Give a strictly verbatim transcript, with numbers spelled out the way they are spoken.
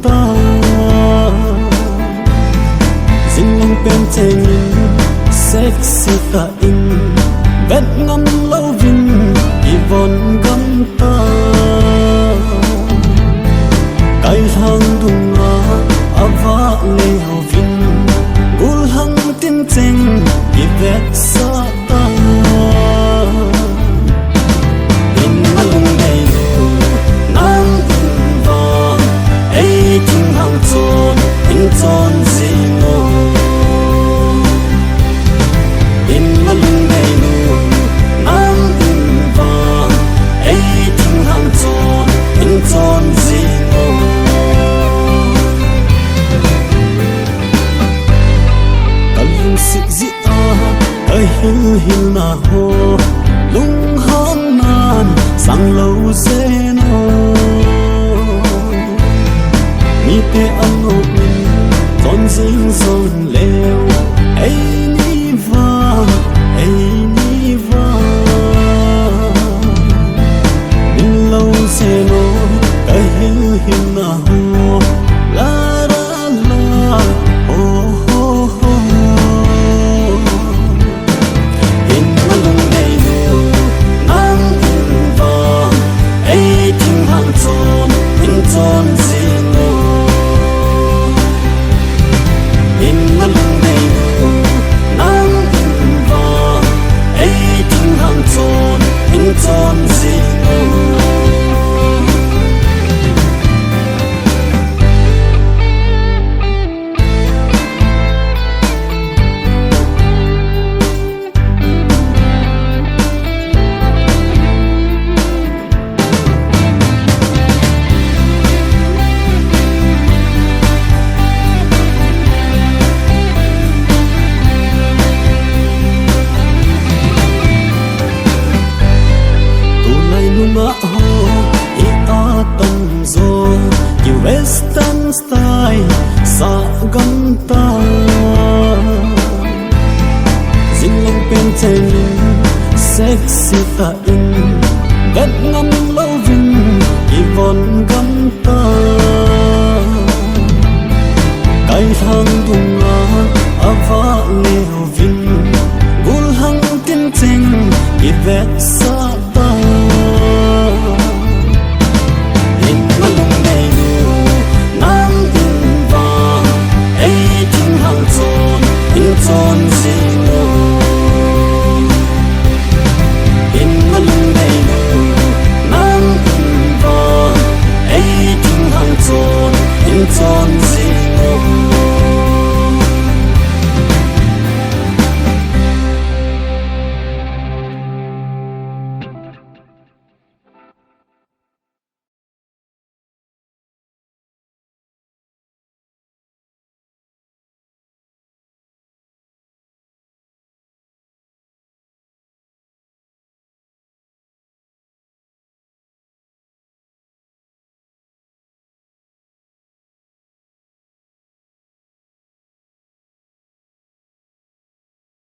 ta. Jinglang pen chengin sexy tah in vet ngam louvin i von gam ta. Kailhang dunga avah lei hovin gulhang tin cheng i vetsah ta. In a lung nei nu, nang in vang ei thinglhang chon in chon jing o. In a lung nei nu, nang in vang ei thinglhang chon in chon jing o. Ka lungset jeh a ka hilhilna ho, lunghannan sang lou jeng o. Mite an nop in chon jing jong leu, eini vang, eini vang min lou jeng o, ka hilhilna ho. La la la, ho ho ho. In a lung nei nu, nang in vang ei thinglhang chon in chon jing o. In a lung nei nu, nang in vang ei thinglhang chon in chon jing o. Tulai nunga ho i atam jo, i western style sah gam ta. Jinglang pen chengin sexy tah